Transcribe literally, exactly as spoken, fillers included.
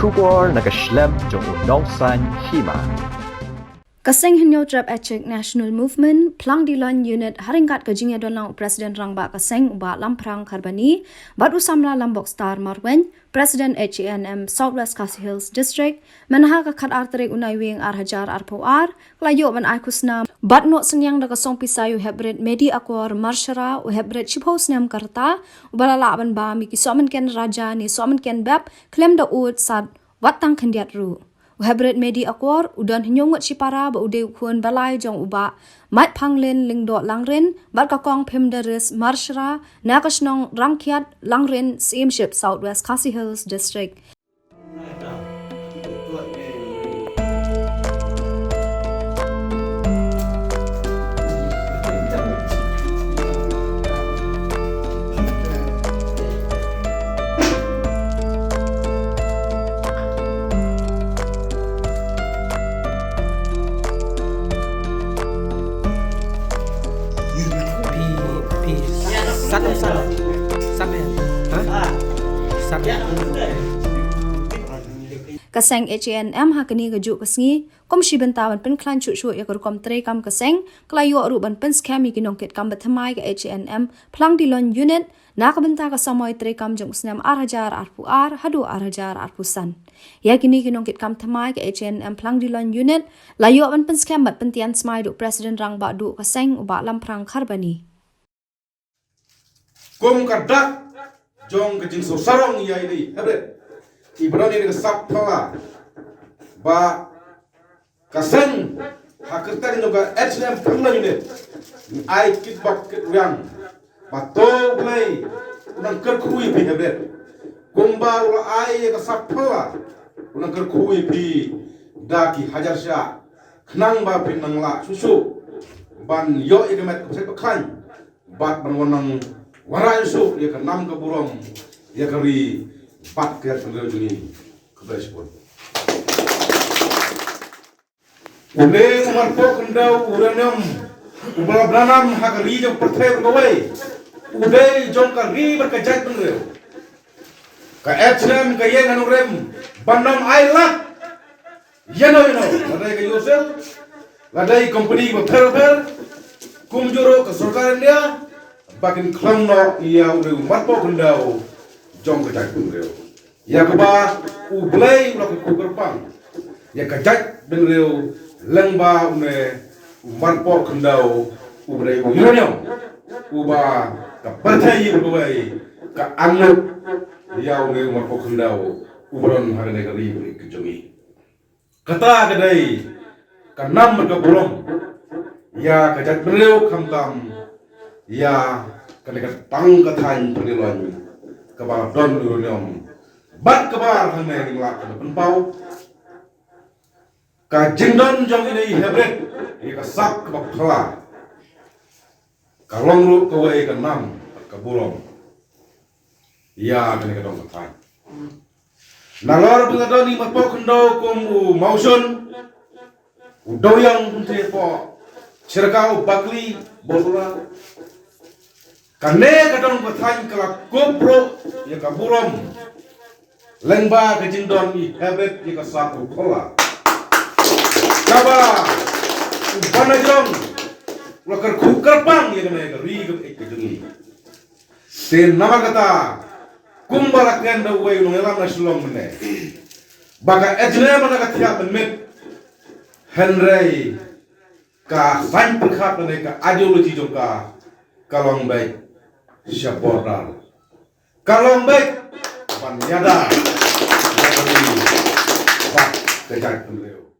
Khubor na ka shlem jong u nongsan hima. Ka seng Hynñiewtrep Achik National Movement, Phlang Dilon Unit, ha ryngkat ka jingïadon lang u President Rangbah ka seng u Bah Lamphrang Kharbani, bad u samla Lambok Star Marwein, President H A N M South West Khasi Hills District, mynha ka khatar tarik u Naiwieng ar hajar arphew ar, ka la ïoh ban ai khusnam bad noh synñiang da ka song pisa ïa u Heprit Medi Akor Marshara, u Heprit shiphew snem ka rta, uba la lah ban bam ïa ki sohmynken raja ne sohmynken bep khlem da ud sad wat tang khyndiat ruh. U Heprit Medi Akor u don hynñiew ngut shipara bad u dei u khun balai jong u Bah Maitphanglin Lyngdoh Langrin bad ka Kong Phimdaris Marshara na ka shnong Rangkhiat Langrin, Syiemship, South West Khasi Hills District. Ka seng H A N M ha kane ka juh ka sngi kum shi bynta ban pynkhlaiñ shuh shuh ïa ka rukom treikam ka seng, ka la ïoh ruh ban pynskhem ïa ki nongkitkam ba thymmai ka H A N M Phlang Dilon Unit na ka bynta ka samoi treikam jong u snem ar hajar arphew ar haduh ar hajar arphew san. Ïa kine ki nongkitkam thymmai ka H A N M Phlang Dilon Unit la ïoh ban pynskhem bad pyntian smai da u President Rangbah duh ka seng u Bah Lamphrang Kharbani. Kum ka dak jong ka jingsngewsarong ïa ine i Heprit, i ba don ine ka sap pala, ba ka seng ha kyrteng jong ka H A N M Phlang Dilon Unit, ngi ai kit bok kit riang ba to U Blei un nang kyrkhu ïa phi Heprit. Kumba u la ai ïa ka sap pala, un nang kyrkhu ïa phi da ki hajar shah, khnang ba phin nang lah shuh shuh ban ïoh ïa ka met ka pyrthei ba khlaiñ bad ban wan nang wanrah shuh ïa ka nam ka burom, ïa ka ri bad ka jaitbynriew jong ngi. Khublei shibun. Une u marpoh khyndew uranium uba la bnanam ha ka ri jong pyrthei baroh kawei, u dei jong ka ri bad ka jaitbynriew. Ka H A N M ka ïeng ha nongrim ban ym ailad ïano ïano, la dei ka U S C L, la dei company bapher bapher, kumjuh ruh ka sorkar India, ba kin khlong noh ïa une u marpoh khyndew jong ka jaitbynriew. Ïa kaba U Blei u la kyrkhu kyrpang ïa ka jaitbynriew lyngba une u marpoh khyndew uba dei u uranium, uba ka pyrthei baroh kawei ka angnud ïa une u marpoh khyndew uba don ha kane ka ri ka jong ngi. Kata ka dei ka nam bad ka burom ïa ka jaitbynriew, khamtam ïa kane ka tang ka thaiñ Phlang Dilon kaba la don uranium bad kaba hangne ngi lah ban pynpaw. Ka jingdon jong ine i Heprit ïa ka sap kaba phylla ka long ruh kawei ka nam bad ka burom ïa kane ka dong ka thaiñ. Nalor ba nga don i marpoh khyndew kum u Mawshun, u Dewiong Bynthiepoh, Shyrka, u Bakli Bosura, kane ka dong ka thaiñ ka la kup ruh ïa ka burom lyngba ka jingdon i Heprit ïa ka sap u Khola, kaba u Bah Najrong u la kyrkhu kyrpang ïa kane ka ri ka jong ngi. Te namar kata, kumba la kren da uwei u nongïalam na Shillong mynne, ba ka H A N M mynta ka thiah mynmiet, hynrei ka saiñ pyrkhat lane ka ideology jong ka ka long beit sha border, ka long beit ban ïada ïa ka ri bad ka jaitbynriew.